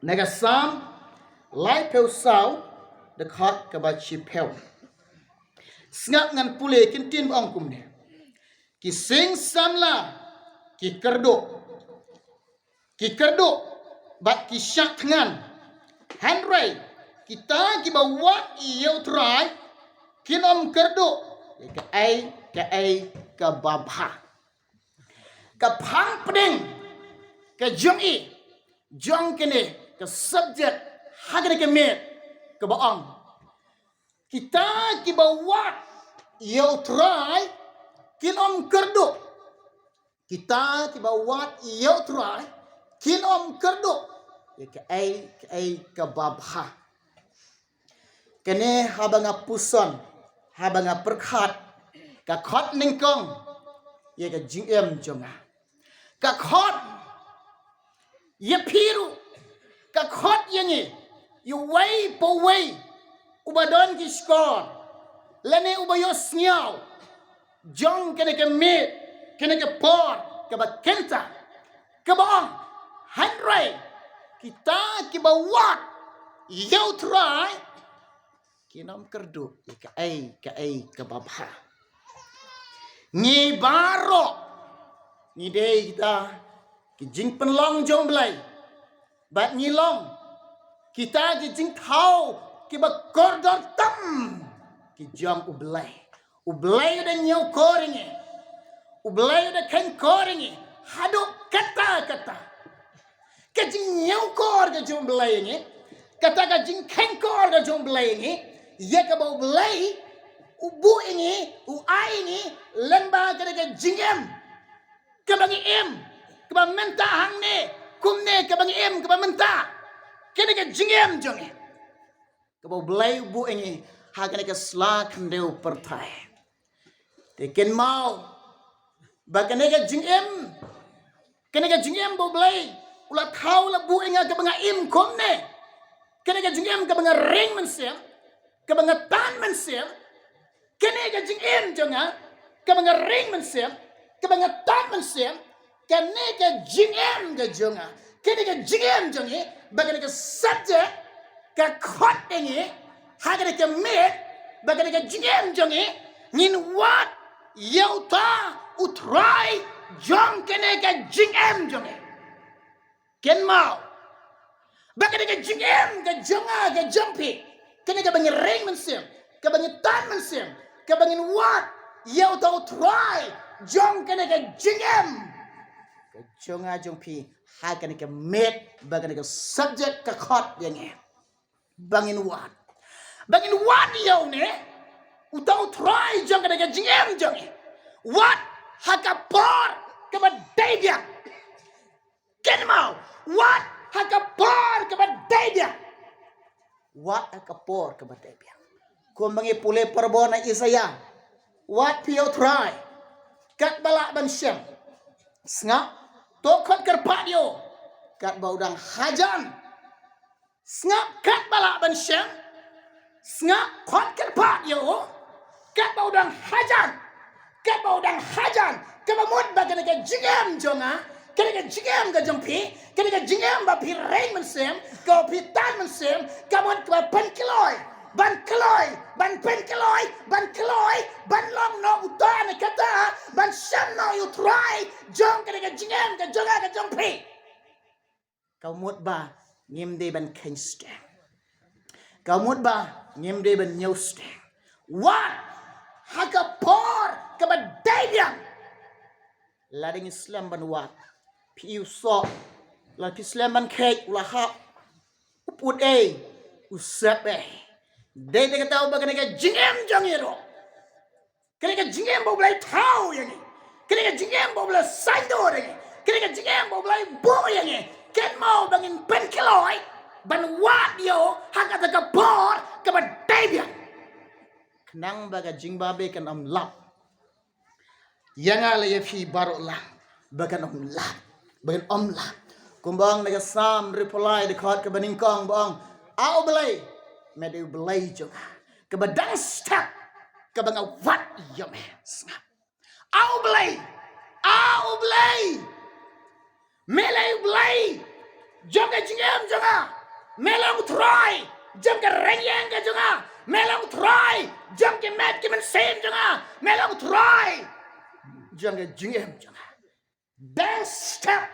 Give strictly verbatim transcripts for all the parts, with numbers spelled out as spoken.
Na ka Salm laiphew saw, dkhot kaba shiphew. Sngap, ngan pule, ki ktien ba ong kumne: Ki sing samla ki kyrduh, ki kyrduh bad ki shah thngan. Hynrei kita kiba wad ïa U Trai kin ym kyrduh ïa kaei kaei kaba bha. Ka phang pdeng ka jong i, jong kane ka subject ha kane ka miet, kaba ong: Kita kiba wad ïa U Trai kin ym kyrduh. Kita kiba wad ïa U Trai kin ym kyrduh ïa kaei kaei kaba bha. Kane haba nga puson, haba nga pyrkhat, ka khot nyngkong ïa ka jingim jong nga. Ka khot ïa phi ruh, ka khot ïa ngi, ïa uwei pa uwei uba don ki shkor lane uba ïohsngew jong kane ka miet, kane ka por kaba kynta, kaba ong: Hynrei kita kiba wad ïa U Trai kin ym kyrduh ïa kaei kaei kaba bha. Ngi baroh ngi dei kita ki jingpynlong jong U Blei, bad ngi long kita ki jingthaw kiba kordor tam ki jong U Blei. U Blei u da ñiewkor ïa ngi, U Blei u da kheiñkor ïa ngi haduh katta katta. Ka jingñiewkor ka jong U Blei ïa ngi, kata ka jingkheiñkor ka jong U Blei ïa ngi, ïa kaba U Blei u buh ïa ngi, u ai ïa ngi lyngba kane ka jingim kaba ngi im, kaba mynta hangne, kumne kaba ngi im kaba mynta. Kane ka jingim jong ngi kaba U Blei u buh ïa ngi ha kane ka sla khyndew pyrthei. Te kynmaw ba kane ka jingim, kane ka jingim ba U Blei u la thaw, u la buh ïa nga kaba nga im kumne, kane ka jingim kaba nga ring mynsiem, kaba nga tan mynsiem, kane ka jingim jong nga kaba nga ring mynsiem, kaba nga tan mynsiem, kane ka jingim ka jong nga, kane ka jingim jong ngi, ba kane ka subject ka khot ïa ngi ha kane ka miet, ba kane ka jingim jong ngi, ngin wad ïa uta U Trai jong kane ka jingim jong ngi. Kynmaw ba kane ka jingim ka jong nga ka jong phi, kane kaba ngi ring mynsiem, kaba ngi tan mynsiem, kaba ngin wad ïa uta U Trai jong kane ka jingim ka jong nga jong phi ha kane ka miet, ba kane ka subject ka khot ïa ngi ba ngin wad, ba ngin wad ïa une uta U Trai jong kane ka jingim jong ngi. Wat ha ka por kaba dei biang. Kynmaw, wat ha ka por kaba dei biang. Wat ha ka por kaba dei biang. Kumba ngi pule parabor na Isaïah: Wad phi ïa U Trai katba lah ban shem. Sngap, to khot kyrpad ïa u katba u dang hajan. Sngap, katba lah ban shem. Sngap, khot kyrpad ïa u katba u dang hajan. Katba u dang hajan, kaba mut ba kane ka jingim jong nga, kane ka jingim ka jong phi, kane ka jingim ba phi ring mynsiem, kaba phi tan mynsiem, ka mut kaba pynkloi, ban kloi, ban pynkloi, ban kloi, ban long noh uta ne kata, ban shem noh ïa U Trai jong kane ka jingim ka jong nga ka jong phi. Ka mut ba ngim dei ban kheiñ step. Ka mut ba ngim dei ban ñiew step. Wat ha ka por kaba dei biang. Lada ngi slem ban wad, phi ïohi u soh, lada phi slem ban kheit, u la hap, u put ei, u sep ei. Dei te kata ba kane ka jingim jong ngi ruh. Kane ka jingim ba U Blei thaw ïa ngi. Kane ka jingim ba U Blei saiñdur ïa ngi. Kane ka jingim ba U Blei buh ïa ngi. Kynmaw ba ngin pynkloi ban wad ïa u ha kata ka por kaba dei biang. Khnang ba ka jingbabe kan ym lap ïa nga lane ïa phi baroh lang. Ba kan ym lap, ba kan ym lap. Kumba ong na ka Salm hynriewphew lai, dkhot kaba nyngkong ba ong: A U Blei, me dei U Blei jong nga, kaba dang step kaba nga wad ïa me. Sngap. A U Blei, A U Blei, me lei U Blei jong ka jingim jong nga. Me long Trai jong ka rynïeng ka jong nga. Me long Trai jong ki met ki mynsiem jong nga. Me long Trai jong ka jingim jong nga. Dang step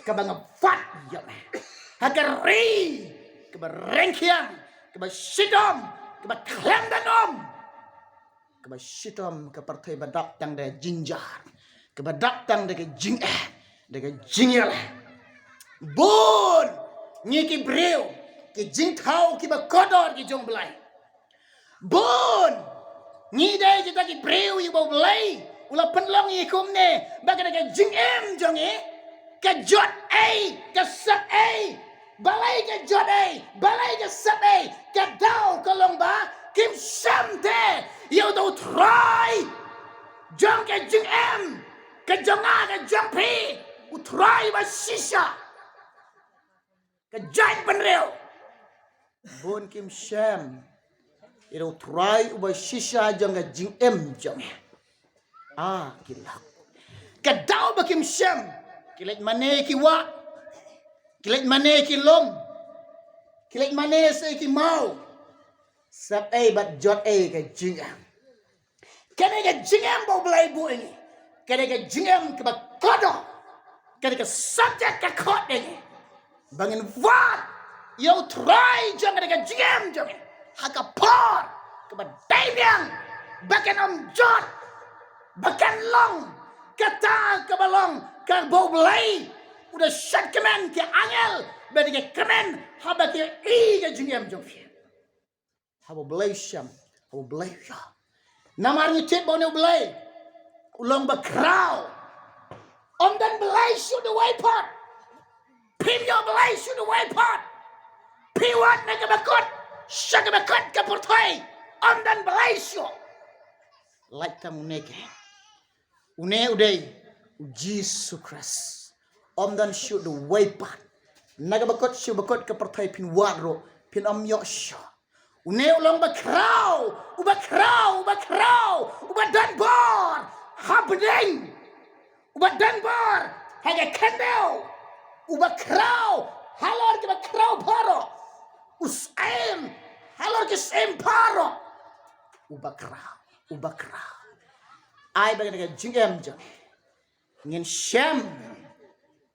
kaba nga wad ïa me ha ka ri kaba rengkiang, kaba shitom, kaba khlem da nym, kaba shitom, ka pyrthei ba dap tang da jynjar, kaba dap tang da ka jingeh, da ka jingïaleh. Bun ngi ki briew, ki jingthaw kiba kordor ki jong U Blei. Bun ngi dei kita ki briew ïa uba U Blei u la pynlong ïa kumne, ba ka da ka jingim jong ngi, ka jot ei, ka sep ei, balei ka jot ei, balei ka sep ei, ka daw ka long ba kim shem te ïa uta U Trai jong ka jingim ka jong nga, ka jong phi, U Trai ba shisha, ka jait bynriew. Bun kim shem ïa U Trai uba shisha jong ka jingim jong ngi. Ah, ki lok, ka daw ba kim shem. Ki leit mane ki wah, ki leit mane ki lum, ki leit mane sa ki maw. Sep ei bad jot ei ka jingim. Kane ka jingim ba U Blei buh ïa ngi, kane ka jingim kaba kordor, kane ka subject ka khot ïa ngi, ba ngin wad ïa U Trai jong kane ka jingim jong ngi ha ka por kaba dei biang, ba kan ym jot, ba kan long kata kaba long kaba U Blei u da shad kmen ki angel ba dei ki kmen haba ki i ka jingim jong phi. Haba U Blei shem, haba U Blei ïa. Namar ngi tip ba une U Blei u long ba khraw. Ym don Blei shuh da wei pat. Phim ïoh Blei shuh da wei pat. Phi wad na kaba kut sha kaba kut ka pyrthei, ym don Blei shuh. Lait tam une ke, une u dei U Jisu Khrist. Ym don shuh da wei pat. Na kaba kut sha kaba kut ka pyrthei phin wad ruh phin ym ïoh shuh. Une u long ba khraw, uba khraw, uba khraw, uba don bor ha bneng, uba don bor ha ka khyndew, uba khraw halor kiba khraw baroh, u syiem halor ki syiem baroh, uba khraw, uba khraw. Ai ba kane ka jingim jong ngi ngin shem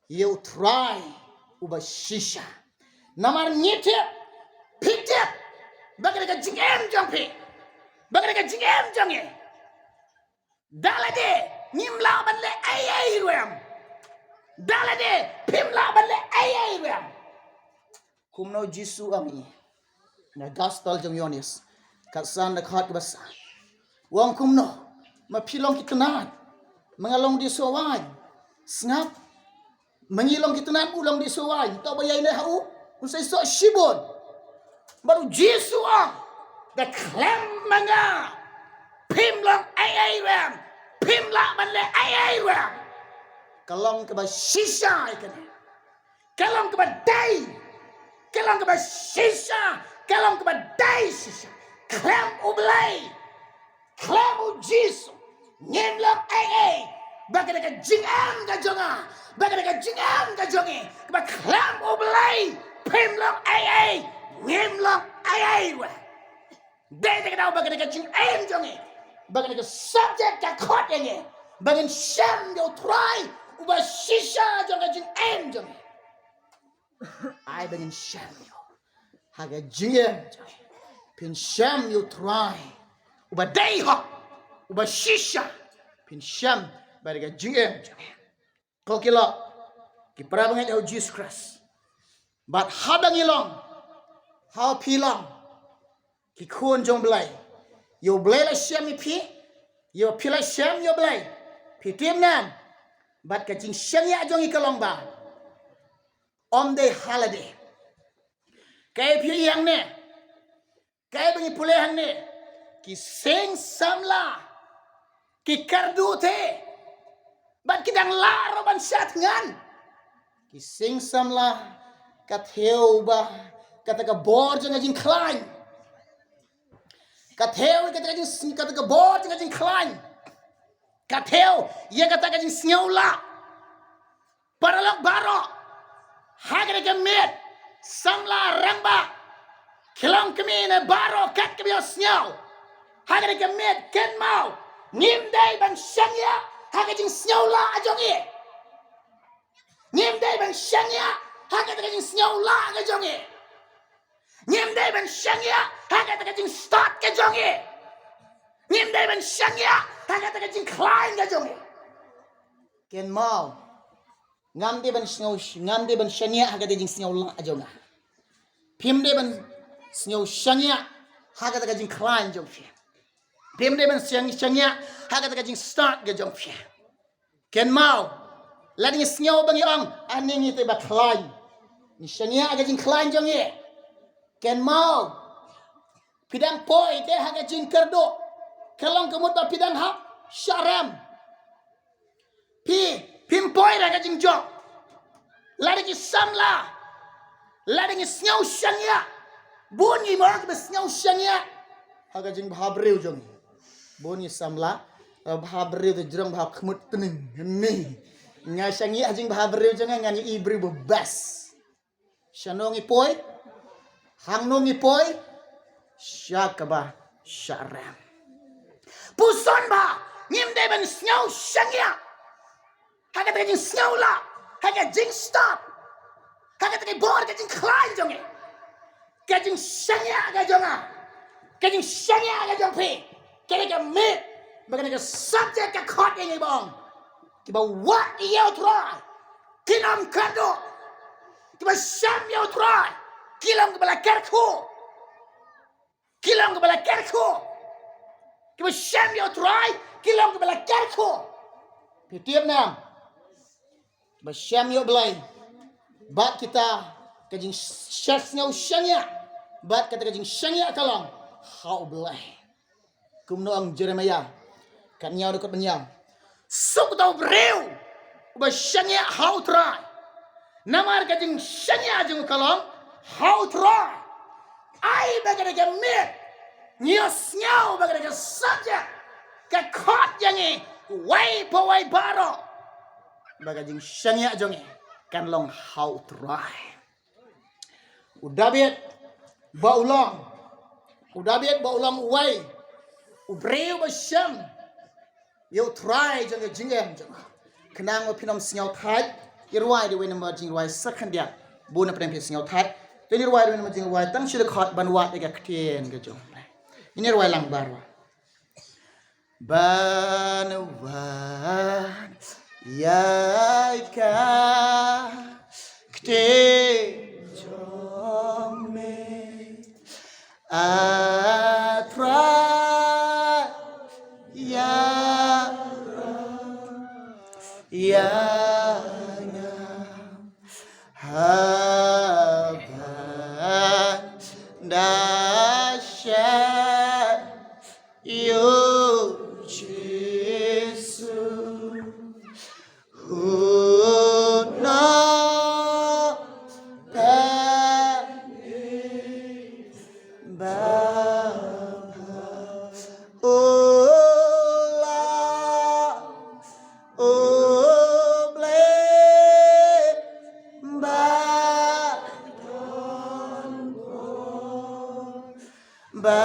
ïa U Trai uba shisha. Namar ngi tip, phi tip, ba kane ka jingim jong phi, ba kane ka jingim jong ngi, da lade ngim lah ban leh ei ei ruh em, da lade phim lah ban leh ei ei ruh em. Kumno U Jisu u ong ïa ngi na gospel jong u Ïoannis, ka san da khat kaba san. U ong kumno, ma phi long ki tnat, ma nga long dieng soh waiñ. Sngap, ma ngi long ki tnat, u long dieng soh waiñ. To ba ïaineh ha u, un sa ïasoh shibun. Bad U Jisu u ong, da khlem ma nga phim long ei ei ruh em, phim lah ban leh ei ei ruh em. Ka long kaba shisha ïa kane. Ka long kaba dei, ka long kaba shisha, ka long kaba dei shisha. Khlem U Blei, khlem U Jisu, ngim long ei ei. Ba kane ka jingim ka jong nga, ba kane ka jingim ka jong ngi, kaba khlem U Blei phim long ei ei, ngim long ei ei ruh. Dei te ka daw ba kane ka jingim jong ngi, ba kane ka subject ka khot ïa ngi, ba ngin shem ïa U Trai uba shisha jong ka jingim jong ngi. Ai ba ngin shem ïa u ha ka jingim jong ngi. Phin shem ïa U Trai uba dei hok, uba shisha. Phin shem ba kane ka jingim jong ngi. Ko ki lok, ki para bangeit ha U Jisu Khrist. Bad haba ngi long, haba phi long ki khun jong U Blei, ïa U Blei la shem ïa phi, ïa phi la shem ïa U Blei. Phi tip ne em? Bad ka jingshaniah jong ngi ka long ba ym dei ha lade. Kaei phi ïohi hangne? Kaei ba ngi pule hangne? Ki sing samla ki kyrduh te bad ki dang lah ruh ban shah thngan. Ki sing samla, ka thew ba kata ka bor jong ka jingkhlaiñ, ka thew ïa kata ka jing, kata ka bor jong ka jingkhlaiñ, ka thew ïa kata ka jingsngewlah. Paralok baroh, Ha kata ka miet, samla, rangbah, khlong kmie ne baroh kat kaba ïohsngew, ha kata ka miet kynmaw, ngim dei ban shaniah ha ka jingsngew lah jong ngi. Ngim dei ban shaniah ha kata ka jingsngew lah ka jong ngi. Ngim dei ban shaniah ha kata ka jingstad ka jong ngi. Ngim dei ban shaniah ha kata ka jingkhlaiñ ka jong ngi. Kynmaw, ngam dei ban sngew, ngam dei ban shaniah ha kata ka jingsngew lah jong nga. Phim dei ban sngew shaniah ha kata ka jingkhlaiñ jong phi. Phim dei ban sngew shaniah ha kata ka jingstad ka jong phi. Kynmaw, lada ngi sngew ba ngi ong, ani ngi te ba khlaiñ, ngi shaniah ha ka jingkhlaiñ jong ngi. Kynmaw, phi dang poi te ha ka jingkyrduh, ka long ka mut ba phi dang hap sha rem. Phi, phim poi ha ka jingjop. Lada ki samla, lada ngi sngew shaniah, bun ngi mo kiba sngew shaniah ha ka jingbhabriew jong ngi. Bun ngi samla, bha briew te jrong bha khmut tning ni. Nga shaniah ha jingbhabriew jong nga, ngan ïohi briew ba best. Shano ngi poi, hangno ngi poi, sha kaba sha rem. Puson ba ngim dei ban sngew shaniah ha kata ka jingsngew lah, ha ka jingstad, ha kata ka bor ka jingkhlaiñ jong ngi. Ka jingshaniah ka jong nga, ka jingshaniah ka jong phi, ka dei ka miet ba kane ka subject ka khot ïa ngi ba ong, kiba wad ïa U Trai kin ym kyrduh. Kiba shem ïa U Trai ki long kiba la kyrkhu. Ki long kiba la kyrkhu. Kiba shem ïa U Trai ki long kiba la kyrkhu. Phi tip ne em? Ba shem ïa U Blei bad kita ka jingsngew shaniah, bad kata ka jingshaniah ka long ha U Blei. Kumno ong Jeremaïah khatnïaw dkhot hynñiew: Suk uta u briew uba shaniah ha U Trai, namar ka jingshaniah jong u ka long ha U Trai. Ai ba kane ka miet ngi ïohsngew ba kane ka subject ka khot ïa ngi, wei pa wei baroh, ba ka jingshaniah jong ngi kan long ha U Trai. U Dabid ba u long, u Dabid ba u long uwei u briew ba shem ïa U Trai jong ka jingim jong u. Khnang ba phin ym sngew thait, ngi rwai da wei namar jingrwai sa khyndiat. Bun na pdeng phi sngew thait, te ngi rwai da wei namar jingrwai tang shi dkhot ban wad ïa ka ktien ka jong U Blei. Ngi rwai lang baroh. Ban wad ïa ka ktien jong me, A Trai, ïa, ïa nga. Haba da shem ïa U Jisu, hut noh pynïaid ba bha. U la, U Blei ba don bor, ba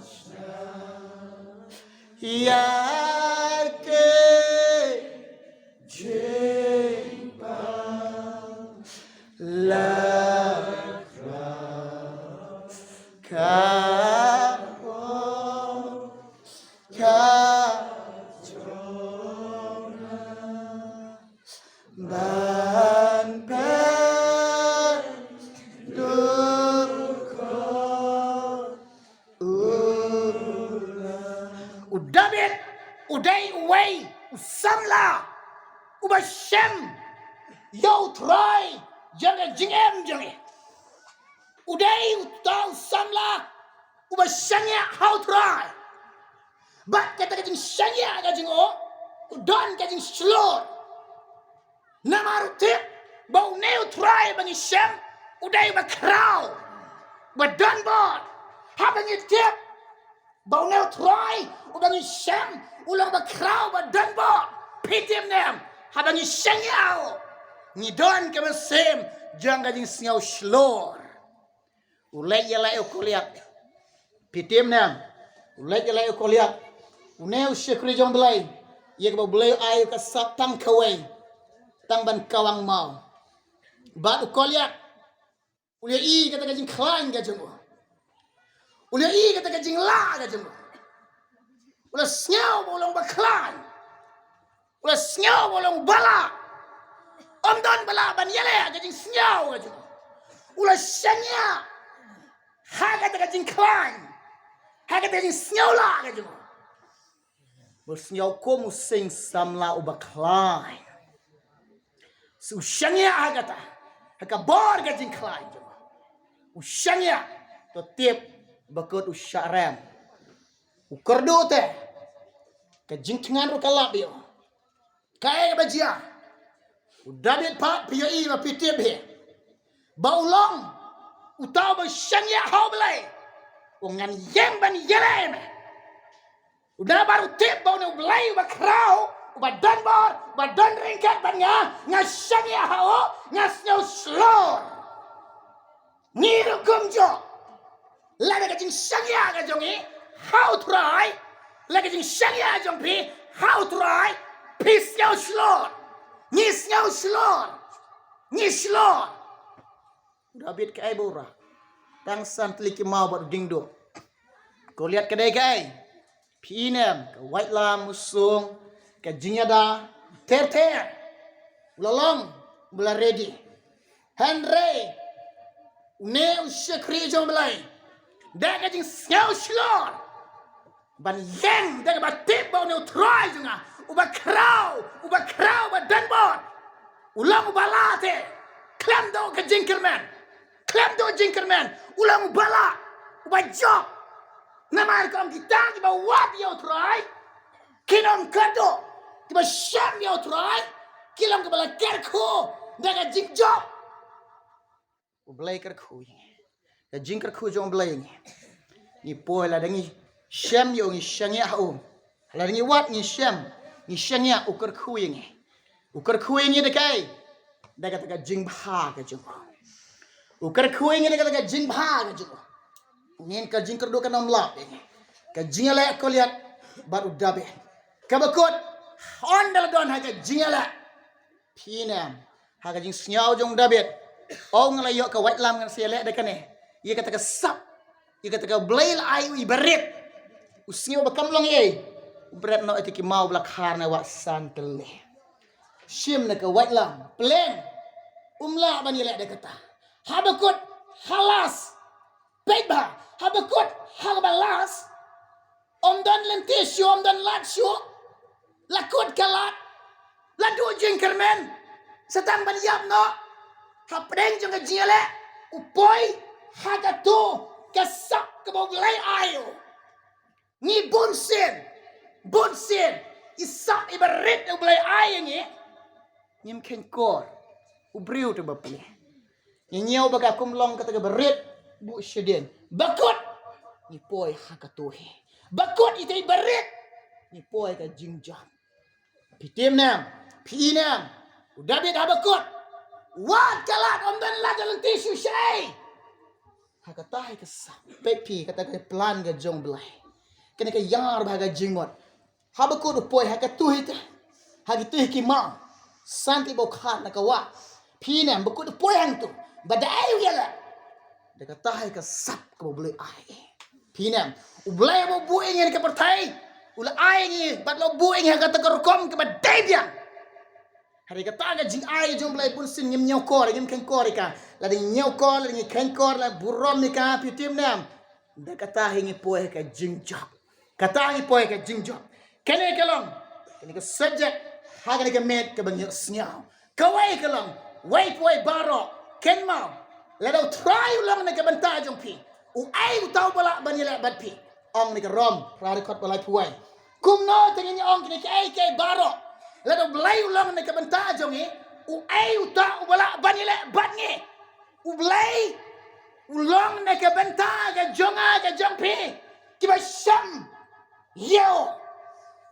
shah ïa ki jingpang. La kra ka por ka jong nga ban pynduh khot. U David u dei uwei u samla uba shem ïa U Trai jong ka jingim jong ngi. U dei uta u samla uba shaniah ha U Trai. Bad kata ka jingshaniah ka jong u, u don ka jingshlur. Namar u tip ba une U Trai ba ngi shem u dei uba khraw, uba don bor. Haba ngi tip ba une U Trai uba ngi shem u long uba khraw, uba don bor, phi tip ne em, haba ngi shaniah ha u, Ngi don ka mynsiem jong ka jingsngew shlur. U leit ïaleh u Koliat. Phi tip ne em? U leit ïaleh u Koliat. Une u shakri jong Blei, ïa kaba U Blei u ai u ka sap tang kawei, tang ban kawang maw. Bad u Koliat u la ïohi kata ka jingkhlaiñ ka jong u. U la ïohi kata ka jinglah ka jong u. U la sngew ba u long ba khlaiñ. U la sngew ba u long ba lah. Ym don ba lah ban ïaleh ka jingsngew ka jong u. U la shaniah ha kata ka jingkhlaiñ, ha kata ka jingsngew lah ka jong u. Ba u sngew kum u sing samla uba khlaiñ. Sa u shaniah ha kata, ha ka bor ka jingkhlaiñ jong u. U shaniah, to tip ba kut u shah rem. U kyrduh te, ka jingthngan ruh ka lap ïa u. Kaei kaba jia? U Dabid pat phi ïohi ba phi tip hi ba u long uta uba shaniah ha U Blei. U ngan ïeng ban ïaleh ïa me. U Dabid u tip ba une U Blei uba khraw, uba don bor, uba don ryngkat bad nga, nga shaniah ha u, nga sngew shlur. Ngi ruh kumjuh. Lada ka jingshaniah ka jong ngi ha U Trai, lada ka jingshaniah jong phi ha U Trai, phi sngew shlur. Ngi sngew shlur. Ngi shlur. U Dabid kaei ba u rah? Tang san tylli ki maw bad u diengduh. Koliat ka dei kaei? Phi i ne em, ka waitlam, u sung, ka jingïada ter ter. U la long, u la ready. Hynrei une u shakri jong U Blei, da ka jingsngew shlur ban ïeng, da kaba tip ba une U Trai jong nga, uba khraw, uba khraw, uba don bor, u long uba lah te. Khlem duh ka jingkyrmen, khlem duh jingkyrmen, u long uba lah, uba jop. Namar ka ong kita kiba wad ïa U Trai kin ym kyrduh, kiba shem ïa U Trai ki long kiba la kyrkhu da ka jingjop. U Blei kyrkhu ïa ngi. Ka jingkyrkhu jong U Blei ïa ngi. Ngi poi, lada ngi shem ïa u, ngi shaniah ha u. Lada ngi wad, ngi shem, ngi shaniah, u kyrkhu ïa ngi. U kyrkhu ïa ngi da kaei? Da kata ka jingbha ka jong u. U kyrkhu ïa ngi da kata ka jingbha ka jong u. Ngin, ka jingkyrduh kan ym lap ïa ngi. Ka jingïaleh Koliat bad u Dabid, kaba kut, hynda la don ha ka jingïaleh, phi i ne em, ha ka jingsngew jong u Dabid, ong, nga la ïoh ka waitlam, ngan sa ïaleh da kane. Ïa kata ka sap, ïa kata ka Blei la ai u iba rit. U sngew ba kam long ei, u bret noh ïa ki maw ba la khar na wah san tylli. Shim na ka waitlam, pleng, um lah ban ïaleh da kata. Haba kut ha las, peit bha, haba kut ha kaba las, ym don lynti shuh, ym don lad shuh. La kut ka lad, la duh jingkyrmen, sa tang ban ïap noh. Hapdeng jong ka jingïaleh, u poi ha katu ka sap kaba U Blei ai u. Ngi bunsien, bunsien, i sap iba rit U Blei ai ïa ngi, ngim kheiñ kor u briew te bapli. Ngi ñiew ba ka kum long kata kaba rit, buh shadien. Ba kut, ngi poi ha katu hi. Ba kut ita iba rit, ngi poi ka jingjop. Phi tip ne em, phi i ne em, u Dabid haba kut, wad ka lad, ym don lad, lynti shuh shaei. Ha kata hi ka sap, peit phi, kata ka plan ka jong U Blei. Kane ka ïar bha ka jingmut. Haba kut u poi ha katu hi te, ha katu hi ki maw, san tylli ba u khar na ka wah. Phi i ne em, ba kut u poi hangtu, ba dei u ïaleh. Da kata hi ka sap kaba U Blei ai. Phi i ne em, U Blei ba u buh ïa ngi ha ka pyrthei, u la ai ngi, bad la u buh ïa ngi ha kata ka rukom kaba dei biang. Hynrei kata ka jingai jong U Blei bunsien ngim ñiew kor, ngim kheiñ kor ïa ka. Lada ngi ñiew kor, lada ngi kheiñ kor, la burom ïa ka, phi tip ne em, da kata hi ngi poi ha ka jingjop. Kata hi ngi poi ha ka jingjop. Kane ka long, kane ka subject, ha kane ka miet kaba ngi ïohsngew. Kawei ka long, wei pa wei baroh, kynmaw, lada U Trai u long na ka bynta jong phi, uei uta uba lah ban ïaleh bad phi? Ong na ka Rom phra dkhot ba laiphew wei. Kumno te ngin ïa ong kine kiei kiei baroh? Lada U Blei u long na ka bynta jong ngi, uei uta uba lah ban ïaleh bad ngi? U Blei u long na ka bynta ka jong nga ka jong phi kiba shem ïa u.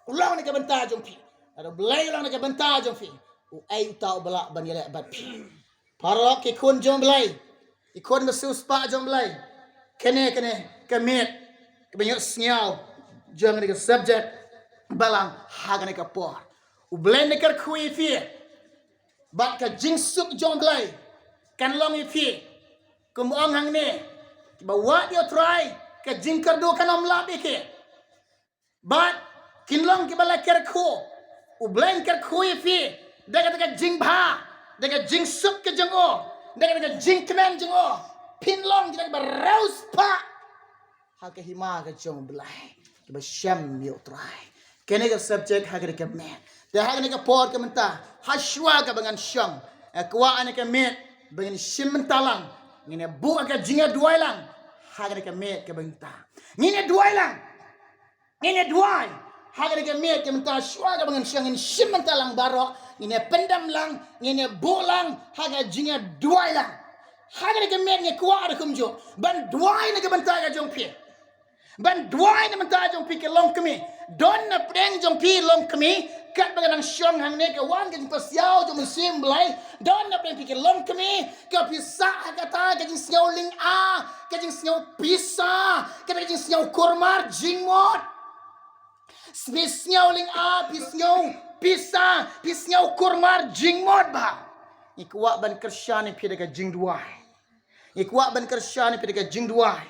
U long na ka bynta jong phi. Lada U Blei u long na ka bynta jong phi, U ai uta u ba lah ban ïaleh bad phi. Paralok ki khun jong Blei, ki khun ba siewspah jong Blei. Kane kane ka miet kaba ngi ïohsngew jong kane ka subject balang ha kane ka por. U Blei un kyrkhu ïa phi bad ka jingsuk jong Blei kan long ïa phi. Kum ong hangne, ba wad ïa u Trai ka jingkyrduh kan ym lap ïa ki. Bad kin long kiba la kyrkhu. U Blei un kyrkhu ïa phi da kata ka jingbha, da ka jingsuk ka jong u, da kata ka jingkmen jong u. Phin long kiba riewspah ha ka hima ka jong u Blei, kiba shem ïa u Trai. Kane ka subject ha kane ka miet. Te ha kane ka por ka mynta, ha shuwa kaba ngan shong, nga kwah ha kane ka miet ba ngin shim bynta lang, ngin ïa buh ha ka jingïaduwai lang ha kane ka miet ka mynta. Ngin ïaduwai lang. Ngin ïa duwai ha kane ka miet ka mynta, shuwa kaba ngan shong, ngin shim bynta lang baroh, ngin ïa pyndem lang, ngin ïa buh lang ha ka jingïaduwai lang. Ha kane ka miet nga kwah ruh kumjuh ban duwai na ka bynta ka jong phi. Ban duwai na ka bynta jong phi ki longkmie. Don na pdeng jong phi longkmie, katba nga nang shong hangne ka wan ka jingpynshitom jong u Mynsiem Blei. Don na pdeng phi ki longkmie, ka phi sah ha kata ka jingsngew lynga, ka jingsngew pisa, kata ka jingsngew kulmar jingmut. Phi sngew lynga, phi sngew pisa, phi sngew kulmar jingmut bha. Nga kwah ban kyrshan ïa phi da ka jingduwai. Nga kwah ban kyrshan ïa phi da ka jingduwai.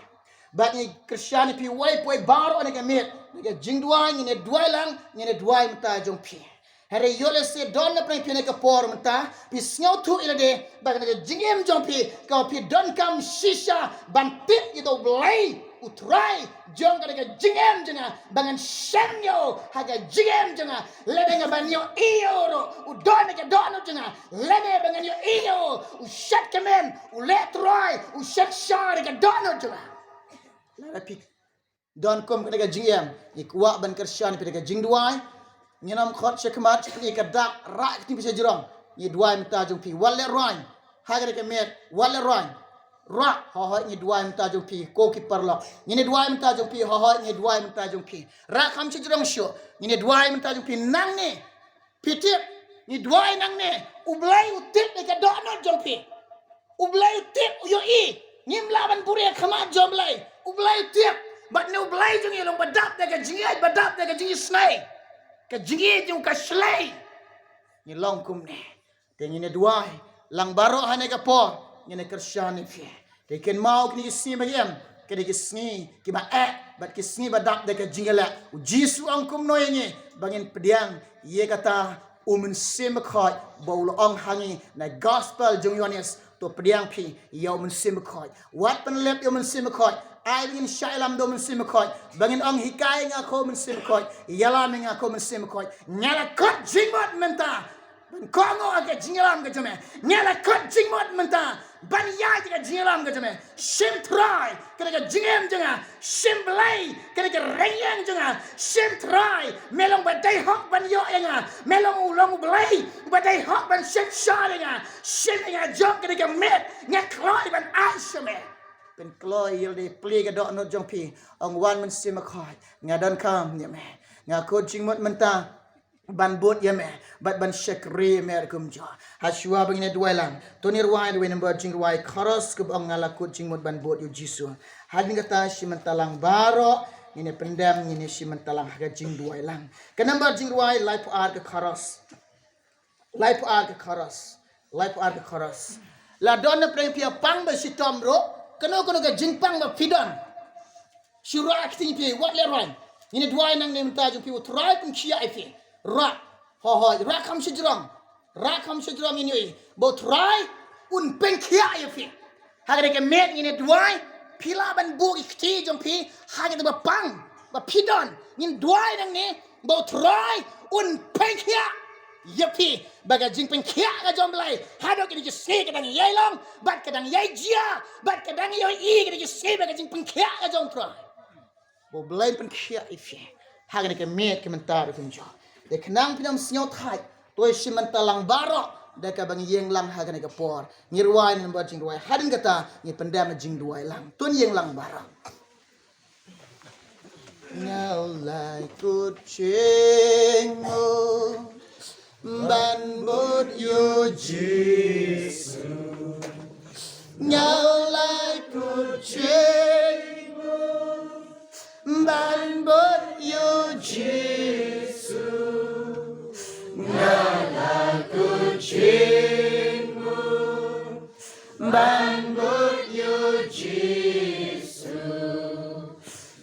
Bad nga kyrshan ïa phi wei pa wei baroh ha kane ka miet da ka jingduwai, ngin ïa duwai lang, ngin ïa duwai mynta jong phi. Hynrei ïoh lehse don na pdeng phi ha kane ka por mynta, phi sngewthuh ïa lade ba kane ka jingim jong phi, ka phi donkam shisha ban tip ïa uta u Blei, u Trai jong kane ka jingim jong nga, ba ngan shem ïa u ha ka jingim jong nga. Lada nga ban ïohi ïa u ruh, u don ha ka dohnud jong nga. Lada ba ngan ïohi ïa u, u shet kmen, u leh trai, u shet shar ha ka dohnud jong nga. Lada phi don kum kane ka jingim, nga kwah ban kyrshan ïa phi da ka jingduwai. Ngin ym khot sha khmat, sha pyni ka dak, rah ka kti phi sha jrong. Nga duwai mynta jong phi, wat leh rwai ha kane ka miet, wat leh rwai. Rah, hooid, nga duwai mynta jong phi, ko ki paralok. Nga duwai mynta jong phi, hooid, nga duwai mynta jong phi. Rah kham sha jrong shuh, nga duwai mynta jong phi nangne. Phi tip, nga duwai nangne, u Blei u tip ïa ka dohnud jong phi. U Blei u tip, u ïohi. Ngim lah ban buhrieh ha khmat jong u Blei. U Blei u tip. Bad une u Blei jong ngi u long ba dap da ka jingïeit, ba dap da ka jingisynei. Ka jingïeit jong u ka shlei. Ngi long kumne. Te ngin ïa duwai lang baroh ha kane ka por, ngin ïa kyrshan ïa phi. Te kynmaw kine ki sngi ba ki em, kine ki sngi kiba eh bad ki sngi ba dap da ka jingïaleh. U Jisu u ong kumno ïa ngi, ba ngin pdiang ïa kata u Mynsiem Bakhuid, ba u la ong ha ngi na gospel jong u Ïoannis, to pdiang phi ïa u Mynsiem Bakhuid. Wat pynlip ïa u Mynsiem Bakhuid. Ai ba ngin shah ïalam da u Mynsiem Bakhuid. Ba ngin ong, hikai nga ko Mynsiem Bakhuid. Ïalam ïa nga ko Mynsiem Bakhuid. Nga la khot jingmut mynta ban kohnguh ïa ka jingïalam ka jong me. Nga la khot jingmut mynta ban ïaid ïa ka jingïalam ka jong me. Shim Trai, kane ka jingim jong nga. Shim Blei, kane ka rynïeng jong nga. Shim Trai, me long ba dei hok ban ïoh ïa nga. Me long u long u Blei ba dei hok ban shim shar ïa nga. Shim ïa nga jong kane ka miet, nga kloi ban ai sha me. Pynkloi ïa lade, plie ka dohnud jong phi. Ong, wan Mynsiem Bakhuid, nga donkam ïa me. Nga khot jingmut mynta ban bud ïa me bad ban shakri ïa me ruh kumjuh. Ha shuwa ba ngin ïa duwai lang, to ngin ïa rwai da kawei na ka bynta jingrwai chorus kaba ong, nga la khot jingmut ban bud ïa u Jisu. Hadien kata shi mynta lang baroh ngin ïa pyndem, ngin ïa shi mynta lang ha ka jingduwai lang. Ka number jingrwai laiphew ar ka chorus. Laiphew ar ka chorus. Laiphew ar ka chorus. La don na pdeng phi ïa pang ba shitom ruh, kano kano ka jingpang ba phi don, shu rah kti phi, wat leh rwai. Ngin ïa duwai nangne mynta jong phi, u Trai pynkhiah ïa phi. Rah, hooid, rah kham sha jrong. Rah kham sha jrong, ngin ïohi ba u Trai un pynkhiah ïa phi. Ha kane ka miet ngin ïa duwai, phi lah ban buh ki kti jong phi ha kata ba pang ba phi don. Ngin duwai nangne ba u Trai un pynkhiah ïa phi, ba ka jingpynkhiah ka jong u Blei haduh kine ki sngi ka dang ïai long bad ka dang ïai jia bad ka dang ïai ïohi kine ki sngi, ba ka jingpynkhiah ka jong u Trai. Ba u Blei un pynkhiah ïa phi ha kane ka miet ka mynta ruh kumjuh. Te khnang phin ym sngewthait, to shi mynta lang baroh da kaba ngi ïeng lang ha kane ka por. Ngi rwai na ka number jingrwai. Hadien kata ngi pyndem na jingduwai lang. To ngin ïeng lang baroh. Nga la khot jingmut Ban bud ïa u Jisu. Nga la kut jingmut ban bud ïa u Jisu. Nga la kut jingmut ban bud ïa u Jisu.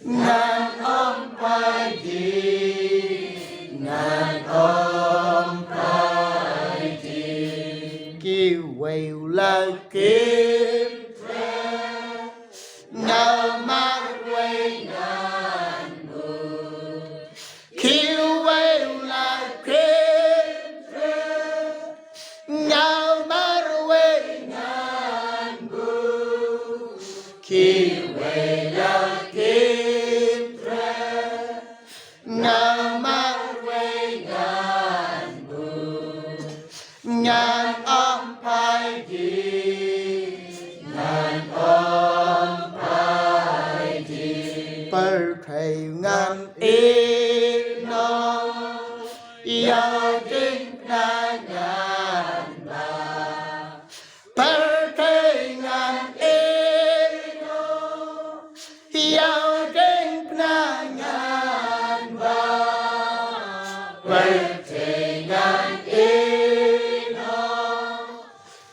Ngan ym phai dien, ngan ym phai dien. Kiwei u la kynthei, nga marwei ngan bud. Kiwei u la kynthei, nga marwei ngan bud. Kiwei la kynthei, nga marwei ngan bud. Ngan ym phai dien, ngan ym phai dien. Pyrthei ngan ïehnoh, ïa u diengphna ngan bah. Pyrthei ngan ïehnoh, ïa u diengphna ngan bah. Pyrthei ngan ïehnoh,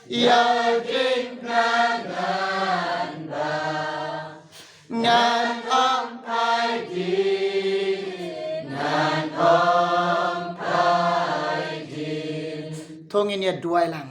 ïa u diengphna ngan bah. Ngan ym phai dien, ngan ym phai dien. To ngin ïa duwai lang.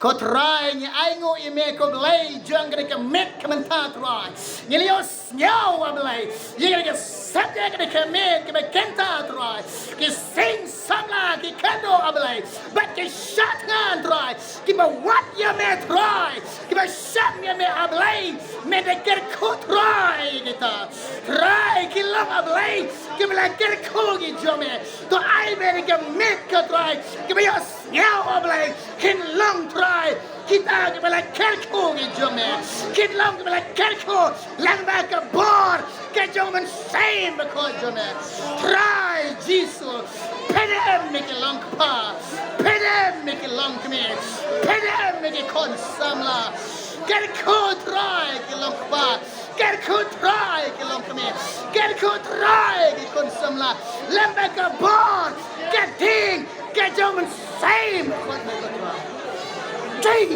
Ko Trai, ngi ainguh ïa me ko Blei jong kane ka miet ka mynta Trai. Ngi la ïohsngew A Blei ïa kane ka subject, kane ka miet kaba kynta Trai. Ki sing samla ki kynduh A Blei bad ki shah thngan Trai, kiba wad ïa me Trai, kiba shem ïa me A Blei. Me da kyrkhu Trai kita Trai, ki long A Blei kiba la kyrkhu ki jong me. To ai me da ka miet ko Trai, kiba ïohsngew A Blei, kin long Trai kita kiba la kyrkhu ki jong me, kin long kiba la kyrkhu lang bad ka bor ka jong u Mynsiem Bakhuid jong me. Trai Jisu, pyndem ïa ki longkpa, pyndem ïa ki longkmie, pyndem ïa ki khun samla. Kyrkhu Trai ki longkpa, kyrkhu Trai ki longkmie, kyrkhu Trai ki khun samla lang bad ka bor ka ding ka jong u Mynsiem Bakhuid me ko Trai. Jing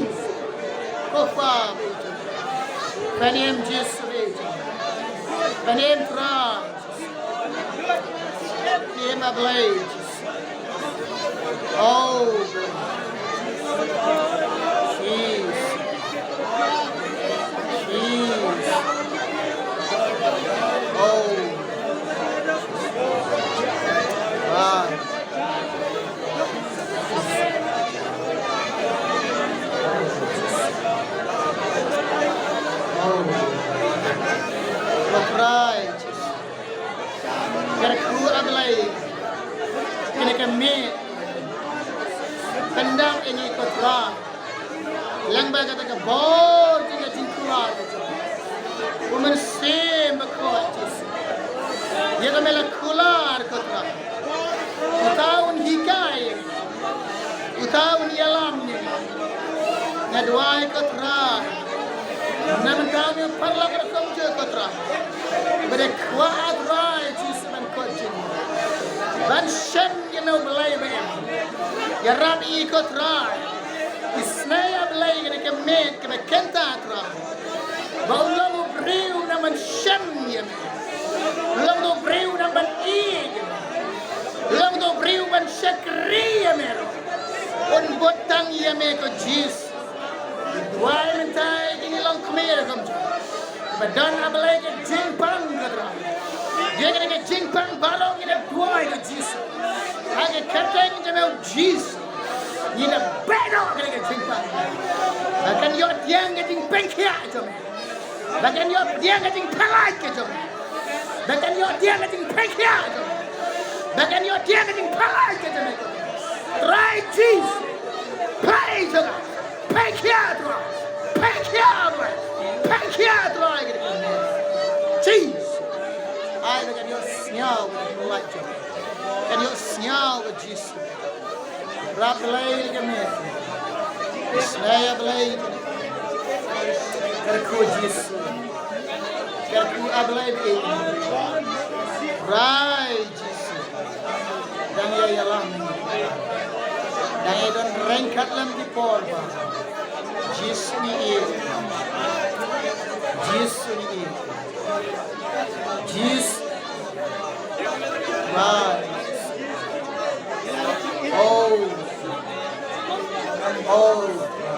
ko Kpa ba ïeit jong ngi. Pyndem Jisu ba ïeit jong ngi. Pyndem Trai. Pyndem A Blei Jisu. Oh Jisu. Jisu. Oh. Ah. Ko Trai, kyrkhu A Blei, kane ka miet, pyndap ïa ngi ko Trai. Lang bad kata ka bor jong ka jingkular ka jong u Mynsiem Bakhuid Jisu. Ïa ka me la kular ko Trai. Uta un hikai ïa ngi, uta un ïalam ïa ngi. Nga duwai ko Trai, na mynta me paralok ruh kumjuh ko Trai, ba dei kwah A Trai Jisu ban koit jingmut, ban shem ïa me U Blei ba im, ïarap ïa ngi ko Trai. Isynei A Blei kane ka miet kaba kynta Trai, ba u long u briew nang ban shem ïa me, u long u briew nang ban ïeit ïa me, u long u briew ban shakri ïa me ruh. Un bud tang ïa me ko Jisu. Duwai mynta ïa kine ki longkmie ruh kumjuh, ba don A Blei ka jingpang ko Trai. Ïa kane ka jingpang baroh ngi da duwai ko Jisu, ha ka kyrteng jong me Jisu, ngi da beh noh kane ka jingpang. Ba kan ïoh pdiang ka jingpynkhiah jong me, ba kan ïoh pdiang ka jingpyllait ka jong me, ba kan ïoh pdiang ka jingpynkhiah jong me, ba kan ïoh pdiang ka jingpyllait ka jong me. Trai Jisu, pynkhia, pynkhia Trai, pynkhia Trai, pynkhia Trai. Jisu, ai ba kan ïohsngew ka jingpyllait jong me, kan ïohsngew ka Jisu. Rap Blei ka met. Isnei a Blei. Kyrkhu Jisu. Kyrkhu a Blei bi. Rai Jisu. Dang ïa ïalam. Dang ïa don ryngkat lem ki por ba. Jisu ni i. Jisu ni i. Jisu. Rai. Oh. Oh.